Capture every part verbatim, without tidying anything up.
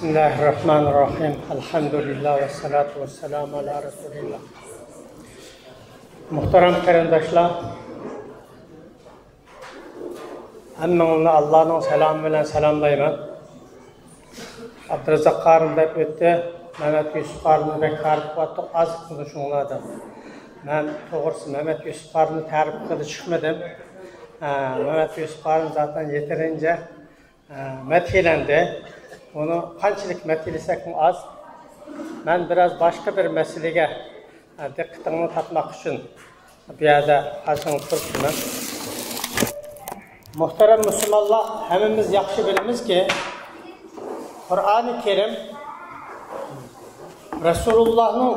بىسمىللاھىررەھمانىررەھىم. ئەلھەمدۇلىللاھ ۋەسسالاتۇ ۋەسسالامۇ ئالا رەسۇلىللاھ. مۇھتەرەم قېرىنداشلار، ھەممىڭلارنى ئاللانىڭ سالامى بىلەن سالاملايمەن. ئابدۇرازاق قارىم دەپ ئۆتتى. مەمەت يۈسۈپ قارىمنى بەك تەرىپ قىلىۋاتتۇق، ئاز قىلدۇشۇڭلار دەپ. مەن توغرىسى مەمەت يۈسۈپ قارىمنى تەرىپ قىلىپ چىقمىدىم. ھە، مەمەت يۈسۈپ قارىم زاتەن يېتەرىنچە ھە، مەدھىيەلەندى. ئۇنى قانچىلىك مەدھىيەلىسەكمۇ ئاز. مەن بىراز باشقا بىر مەسىلىگە، ھە، دىققىتىڭلارنى تارتماق ئۈچۈن بۇ يەردە قارشىڭلاردا تۇرۇپتىمەن. مۇھتەرەم مۇسۇلمانلار، ھەممىمىز ياخشى بىلىمىزكى، قۇرئانى كەرىم رەسۇلۇللاھنىڭ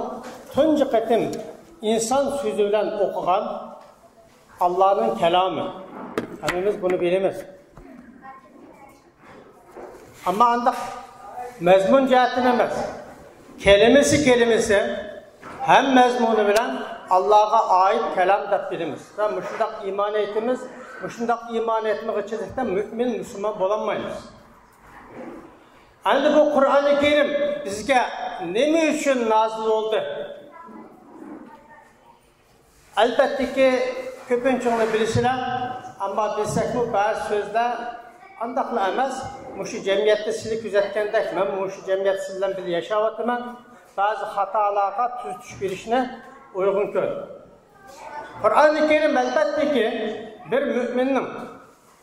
تۇنجى قېتىم ئىنسان سۆزى بىلەن ئوقۇغان ئاللانىڭ كالامى. ھەممىمىز بۇنى بىلىمىز. ئەمما ئانداق مەزمۇن جەھەتتىن ئەمەس، كەلىمىسى، كەلىمىسى ھەم مەزمۇنى بىلەن ئاللاغا ئائىت كالام دەپ بىلىمىز. ۋە مۇشۇنداق ئىمان ئېيتىمىز، مۇشۇنداق ئىمان ئېيتمىغۇچىلىكتا مۆمىن، مۇسۇلمان بولالمايمىز. ئەمدى بۇ قۇرئانى كەرىم بىزگە نېمە ئۈچۈن نازىل بولدى؟ ئەلبەتتىكى، كۆپىنچىڭلار بىلىسىلەر، ئەمما بىلسەكمۇ، بەزى سۆزلەر ئانداقلا ئەمەس. مۇشۇ جەمئىيەتتە سىلى كۆزەتكەندەك، مەن مۇشۇ جەمئىيەتتە سىلەر بىلەن ياشاۋاتىمەن. بەزى خاتالارغا تۈزىتىش بېرىشنى ئۇيغۇن كۆردۈم. قۇرئانى كەرىم، ئەلبەتتىكى، بىر مۆمىننىڭ،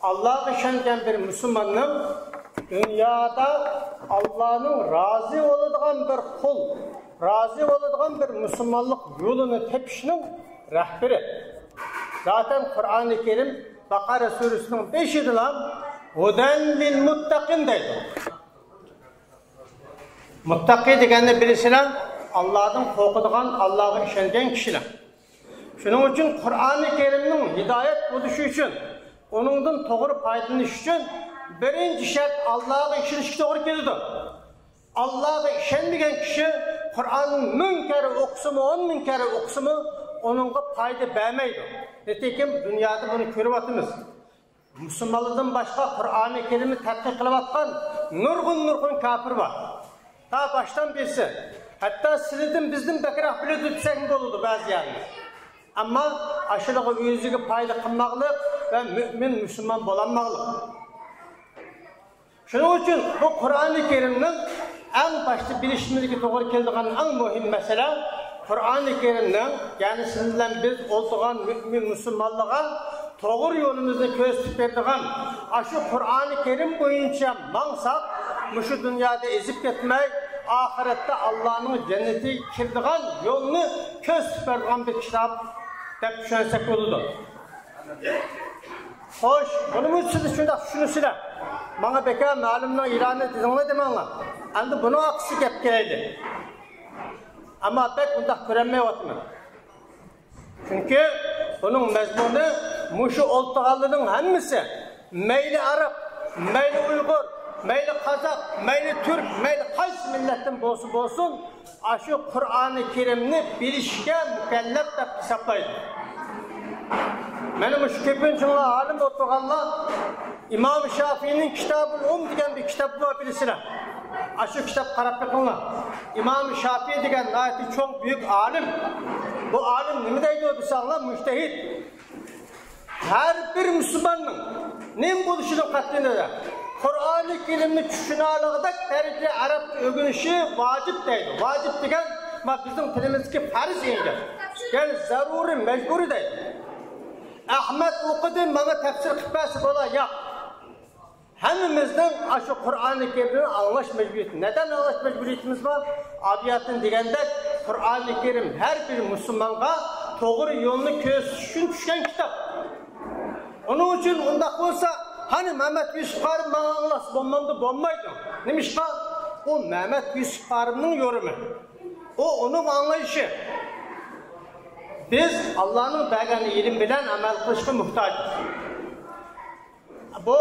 ئاللاغا ئىشەنگەن بىر مۇسۇلماننىڭ دۇنيادا ئاللانىڭ رازى بولىدىغان بىر قۇل، رازى بولىدىغان بىر مۇسۇلمانلىق يولىنى تېپىشنىڭ رەھبىرى. زاتەن قۇرئانى كەرىم بەقەرە سۈرىسىنىڭ بېشىدىلا «ھۇدەن لىل مۇتتەقىن» دەيدۇ. مۇتتەقى دېگەننى بىلىسىلەر، ئاللادىن قورقىدىغان، ئاللاغا ئىشەنگەن كىشىلەر. شۇنىڭ ئۈچۈن قۇرئانى كەرىمنىڭ ھىدايەت بولۇشى ئۈچۈن، ئۇنىڭدىن توغرا پايدىلىنىش ئۈچۈن بىرىنچى شەرت ئاللاغا ئىشىنىشكە توغرا كېلىدۇ. ئاللاغا ئىشەنمىگەن كىشى قۇرئاننى مىڭ كەررە ئوقۇسىمۇ، ئون مىڭ كەررە ئوقۇسىمۇ، ئۇنىڭغا پايدا بەرمەيدۇ. نېتىكىن دۇنيادا بۇنى كۆرۈۋاتىمىز. مۇسۇلمانلاردىن باشقا قۇرئانى كەرىمنى تەتقىق قىلىۋاتقان نۇرغۇن، نۇرغۇن كاپىر بار. تا باشتان بىرسى، ھەتتا سىلىدىن، بىزدىن بەكرەك بىلىدۇ دېسەكمۇ بولىدۇ بەزى يەرنى. ئەمما ئاشۇلىغا ئۆزىگە پايدا قىلماقلىق ۋە مۆمىن، مۇسۇلمان بولالماقلىق. شۇنىڭ ئۈچۈن بۇ قۇرئانى كەرىمنىڭ ئەڭ باشتا بىلىشىمىزگە توغرا كېلىدىغان ئەڭ مۇھىم مەسىلە، قۇرئانى كەرىمنىڭ، يەنى سىز بىلەن بىز ئولتۇرغان مۆمىن مۇسۇلمانلارغا توغرا يولىمىزنى كۆرسىتىپ بېرىدىغان، ئاشۇ قۇرئانى كەرىم بويىچە ماڭساق، مۇشۇ دۇنيادا ئېزىپ كەتمەي، ئاخىرەتتە ئاللانىڭ جەننىتىگە كىرىدىغان يولنى كۆرسىتىپ بېرىدىغان بىر كىتاب دەپ چۈشەنسەك بولىدۇ. خوش، بۇنىمۇ سىز شۇنداق چۈشىنىسىلەر. ماڭا بەكەر مەلۇمنىڭ ئېلانى دېدىڭلار دېمەڭلار. ئەمدى بۇنىڭ ھەققىدە گەپ كېلەيلى. ئەمما بەك ئۇنداق كۆرەلمەيۋاتىمەن. چۈنكى بۇنىڭ مەزمۇنى مۇشۇ ئولتۇرغانلارنىڭ ھەممىسى، مەيلى ئەرەب، مەيلى ئۇيغۇر، مەيلى قازاق، مەيلى تۈرك، مەيلى قايسى مىللەتتىن بولسا بولسۇن، ئاشۇ قۇرئانى كەرىمنى بىلىشكە مۇكەللەپ دەپ ھېسابلايدۇ. مانا مۇشۇ كۆپىنچىڭلار ئالىم ئولتۇرغانلار ئىمام شافىئىنىڭ كىتابۇل ئۇم دېگەن بىر كىتابى بار، بىلىسىلەر. ئاشۇ كىتاب قاراپ بېقىڭلار. ئىمام شافىئى دېگەن ناھايىتى چوڭ، بۈيۈك ئالىم. بۇ ئالىم نېمە دەيدۇ دېسەڭلار، مۇجتەھىد. ھەر بىر مۇسۇلماننىڭ نېمە بولۇشىدىن قەتئىينەزەر، قۇرئانى كەرىمنى چۈشىنەلىگۈدەك دەرىجىدە ئەرەبچە ئۆگىنىشى ۋاجىپ دەيدۇ. ۋاجىپ دېگەن، ما، بىزنىڭ تىلىمىزدىكى پەرز دېگەن گەپ. يەنى زەرۇرىي، مەجبۇرىي دەيدۇ. ئەخمەت ئوقۇدى، ماڭا تەپسىر قىلىپ بەرسە بولا؟ ياق. ھەممىمىزنىڭ ئاشۇ قۇرئانى كەرىمنى ئاڭلاش مەجبۇرىيىتى. نەدەن ئاڭلاش مەجبۇرىيىتىمىز بار؟ ئابىياتىن دېگەندەك، قۇرئانى كەرىم ھەر بىر مۇسۇلمانغا توغرا يولنى كۆرسىتىش ئۈچۈن چۈشكەن كىتاب. ئۇنىڭ ئۈچۈن ئۇنداق بولسا، قېنى مەمەت يۈسۈپ قارى ماڭا ئاڭلاتسا بولمامدۇ؟ بولمايدۇ. نېمىشقا؟ ئۇ مەمەت يۈسۈپ قارىنىڭ يورۇمى. ئۇ ئۇنىڭ ئاڭلايشى. بىز ئاللانىڭ بەرگەن ئىلمى بىلەن ئەمەل قىلىشقا موھتاجمىز. بۇ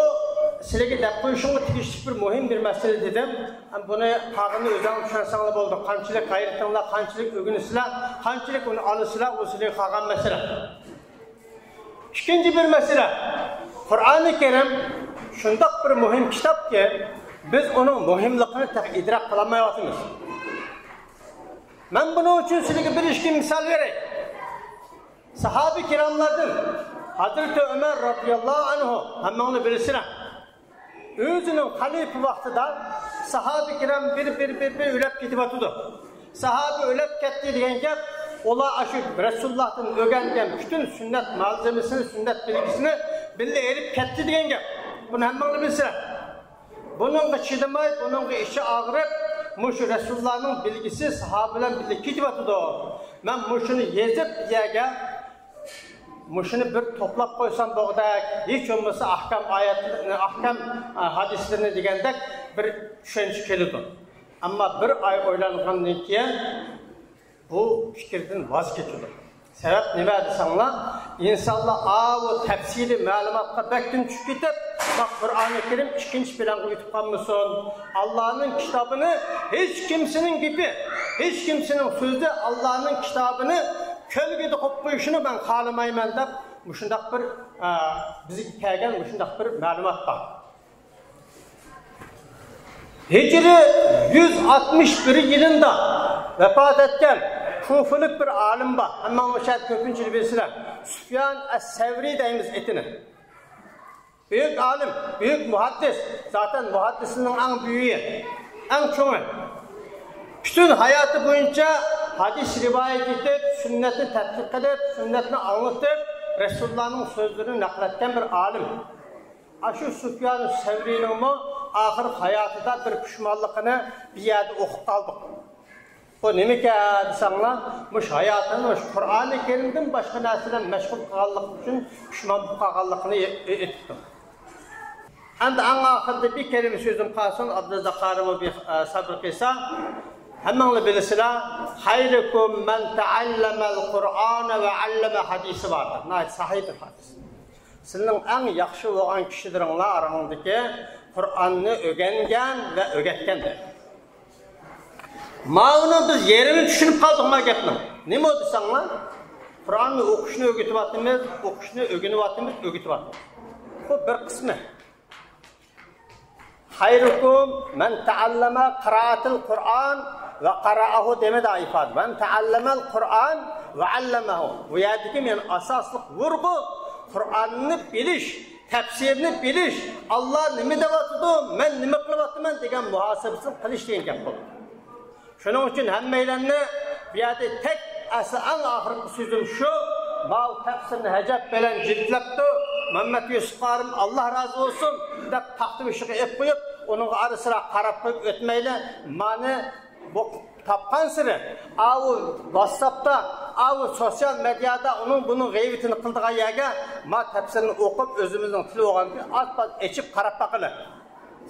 سىلەرگە دەپ قويۇشۇمغا تېگىشلىك بىر مۇھىم بىر مەسىلە دېدىم. بۇنى قالغىنىنى ئۆزۈڭلار چۈشەنسەڭلار بولدى. قانچىلىك غەيرىتىڭلار، قانچىلىك ئۆگىنىسىلەر، قانچىلىك ئۇنى ئالىسىلەر، ئۇ سىلەرگە قالغان مەسىلە. ئىككىنچى بىر مەسىلە، قۇرئانى كەرىم شۇنداق بىر مۇھىم كىتابكى، بىز ئۇنىڭ مۇھىملىقىنى تېخى ئىدراك قىلالمايۋاتىمىز. مەن بۇنىڭ ئۈچۈن سىلەرگە بىر ئىككى مىسال بېرەي. ساھابە كىراملاردىن ھەزرىتى ئۆمەر رازىياللاھۇ ئەنھۇ، ھەممىڭلار بىلىسىلەر. ئۆزىنىڭ خەلىپە ۋاقتىدا ساھابە كىرام بىر، بىر، بىر، بىر ئۆلۈپ كېتىۋاتىدۇ. ساھابە ئۆلۈپ كەتتى دېگەن گەپ، ئۇلار ئاشۇ رەسۇلۇللاھتىن ئۆگەنگەن پۈتۈن سۈننەت مالزېمىسىنى، سۈننەت بىلگىسىنى بىللە ئېلىپ كەتتى دېگەن گەپ. بۇنى ھەممىڭلار بىلىسىلەر. بۇنىڭغا چىدىماي، بۇنىڭغا ئىچى ئاغرىپ، مۇشۇ رەسۇلۇللانىڭ بىلگىسى ساھابە بىلەن بىللە كېتىۋاتىدۇ. مەن مۇشۇنى يېزىپ، بۇ يەرگە مۇشۇنى بىر توپلاپ قويسام بولغۇدەك، ھېچ بولمىسا ئەھكام ئايەتلىرىنى، ئەھكام، ئە، ھەدىسلىرىنى دېگەندەك بىر چۈشەنچە كېلىدۇ. ئەمما بىر ئاي ئويلانغاندىن كېيىن، بۇ پىكىردىن ۋاز كېچىدۇ. سەۋەب نېمە دېسەڭلار، ئىنسانلار ئاۋۇ تەپسىلىي مەلۇماتقا بەكتىن چۈشۈپ كېتىپ، بۇ قۇرئانى كەرىم ئىككىنچى پىلانغا ئۆتۈپ قالمىسۇن. ئاللانىڭ كىتابىنى، ھېچ كىمسىنىڭ گېپى، ھېچ كىمسىنىڭ سۆزى، ئاللانىڭ كىتابىنى كۆلگىدە قويۇپ قويۇشىنى مەن خالىمايمەن دەپ، مۇشۇنداق بىر، ئە، بىزگە كەلگەن مۇشۇنداق بىر مەلۇمات بار. ھىجرىي يۈز ئاتمىش بىر يىلىندا ۋاپات ئەتكەن كۇفىلىك بىر ئالىم بار. ھەممىڭلار شايەت كۆپىنچىلىك بىلىسىلەر. سۇفيان ئەس-سەۋرى دەيمىز ئېتىنى. بۈيۈك ئالىم، بۈيۈك مۇھەددىس. زاتەن مۇھەددىسنىڭ ئەڭ بۈيۈكى، ئەڭ چوڭى. پۈتۈن ھاياتى بويىچە ھەدىس رىۋايەت ئېتىپ، سۈننەتنى تەتقىق قىلىپ، سۈننەتنى ئاڭلىتىپ، رەسۇلۇللانىڭ سۆزلىرىنى نەقىل ئەتكەن بىر ئالىم. ئاشۇ سۇفيان سەۋرىنىڭمۇ ئاخىرقى ھاياتىدا بىر پۇشمانلىقىنى بۇ يەردە ئوقۇپ قالدۇق. بۇ نېمىكەن دېسەڭلار، مۇشۇ ھاياتىنى مۇشۇ قۇرئانى كەرىمدىن باشقا نەرسە بىلەن مەشغۇل قىلغانلىقى ئۈچۈن پۇشمان بولۇپ قالغانلىقىنى ئېيتىپتۇ. ئەمدى ئەڭ ئاخىرىدا بىر كەلىمە سۆزۈم قالسۇن، ئابدۇرازاق قارىمۇ بىر، ئە، سەۋر قىلسا. ھەممىڭلار بىلىسىلەر، خەيرۇكۇم مەن تەئەللەمەل قۇرئانە ۋە ئەللەمە ھەدىسى بار. ناھايىتى سەھىھ بىر ھەدىس. سىلەرنىڭ ئەڭ ياخشى بولغان كىشىلىرىڭلار ئاراڭدىكى قۇرئاننى ئۆگەنگەن ۋە ئۆگەتكەن دەيدۇ. ماۋۇنى بىز يېرىمىنى چۈشىنىپ قالدۇق ما گەپنىڭ. نېمە دېسەڭلار، قۇرئاننى ئوقۇشنى ئۆگىتىۋاتىمىز، ئوقۇشنى ئۆگىنىۋاتىمىز، ئۆگىتىۋاتىمىز. بۇ بىر قىسمى. خەيرۇكۇم مەن تەئەللەمە قىرائەتىل قۇرئان ۋە قەرەئەھۇ دېمىدى ئىپادە. مەن تەئەللەمەل قۇرئان ۋە ئەللەمەھۇ. بۇ يەردىكى مېنىڭ ئاساسلىق ۋۇرغۇ قۇرئاننى بىلىش، تەپسىرنى بىلىش، ئاللا نېمە دەۋاتىدۇ، مەن نېمە قىلىۋاتىمەن دېگەن مۇھاسىبىسىنى قىلىش دېگەن گەپ بولدى. شۇنىڭ ئۈچۈن ھەممەيلەننى بۇ يەردە تەك ئەسلى ئەڭ ئاخىرقى سۆزۈم شۇ، ماۋۇ تەپسىرنى ھەجەپ بىلەن جىددىيلەپتۇ، مەمەت يۈسۈپ قارىم، ئاللا رازى بولسۇن، دەپ تاختا بېشىغا ئېلىپ قويۇپ، ئۇنىڭغا ئارا-سىرا قاراپ قويۇپ ئۆتمەيلى، مانى بۇ تاپقانسېرى، ئاۋۇ ۋاتساپتا، ئاۋۇ سوتسىيال مېدىيادا ئۇنىڭ بۇنىڭ غەيۋىتىنى قىلىدىغان يەرگە ما تەپسىرنى ئوقۇپ، ئۆزىمىزنىڭ تىلى بولغاندىكىن ئاز-پاز ئېچىپ قاراپ باقىلى.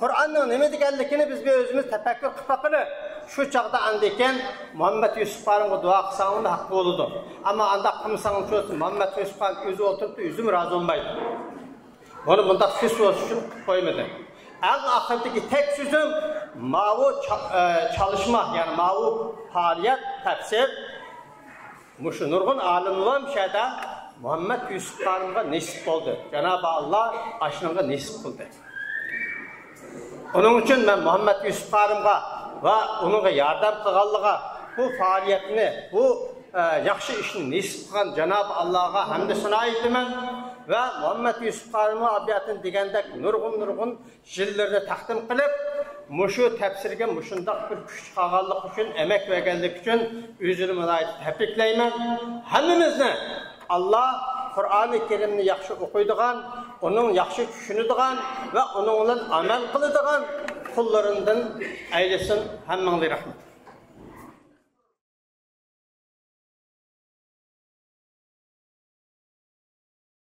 قۇرئاننىڭ نېمە دېگەنلىكىنى بىز بىر ئۆزىمىز تەپەككۇر قىلىپ باقىلى. شۇ چاغدا ئاندىن كېيىن مۇھەممەد يۈسۈپ قارىمغا دۇئا قىلساڭلارمۇ ھەق بولىدۇ. ئەمما ئانداق قىلمىساڭلار شۇ مۇھەممەد يۈسۈپ قارىم ئۆزى ئولتۇرۇپتۇ، ئۆزىمۇ رازى بولمايدۇ. بۇنى مۇنداق سۇس بولۇش ئۈچۈن قىلىپ قويمىدى. ئەڭ ئاخىرىدىكى تەك سۆزۈم ماۋۇ چا-، ئە، چالىشما، يەنى ماۋۇ پائالىيەت، تەپسىر، مۇشۇ نۇرغۇن ئالىملار مۇشۇ يەردە مۇھەممەد يۈسۈپ قارىمغا نېسىپ بولدى. جانابى ئاللا ئاشۇنىڭغا نېسىپ قىلدى. ئۇنىڭ ئۈچۈن مەن مۇھەممەد يۈسۈپ قارىمغا ۋە ئۇنىڭغا ياردەم قىلغانلىقىغا، بۇ پائالىيەتنى، بۇ، ئە، ياخشى ئىشنى نېسىپ قىلغان جانابى ئاللاغا ھەمدۇ سانا ئېيتىمەن ۋە مۇھەممەد يۈسۈپ قارىمغا ئابىياتىن دېگەندەك نۇرغۇن نۇرغۇن يىللىرىنى تەقدىم قىلىپ، مۇشۇ تەپسىرگە مۇشۇنداق بىر كۈچ چىقارغانلىقى ئۈچۈن، ئەمەك بەرگەنلىكى ئۈچۈن ئۆزىنى ناھايىتى تەبرىكلەيمەن. ھەممىمىزنى ئاللا قۇرئانى كەرىمنى ياخشى ئوقۇيدىغان، ئۇنىڭ ياخشى چۈشىنىدىغان ۋە ئۇنىڭ بىلەن ئەمەل قىلىدىغان قۇللىرىندىن ئەيلىسۇن. ھەممىڭلارغا رەھمەت.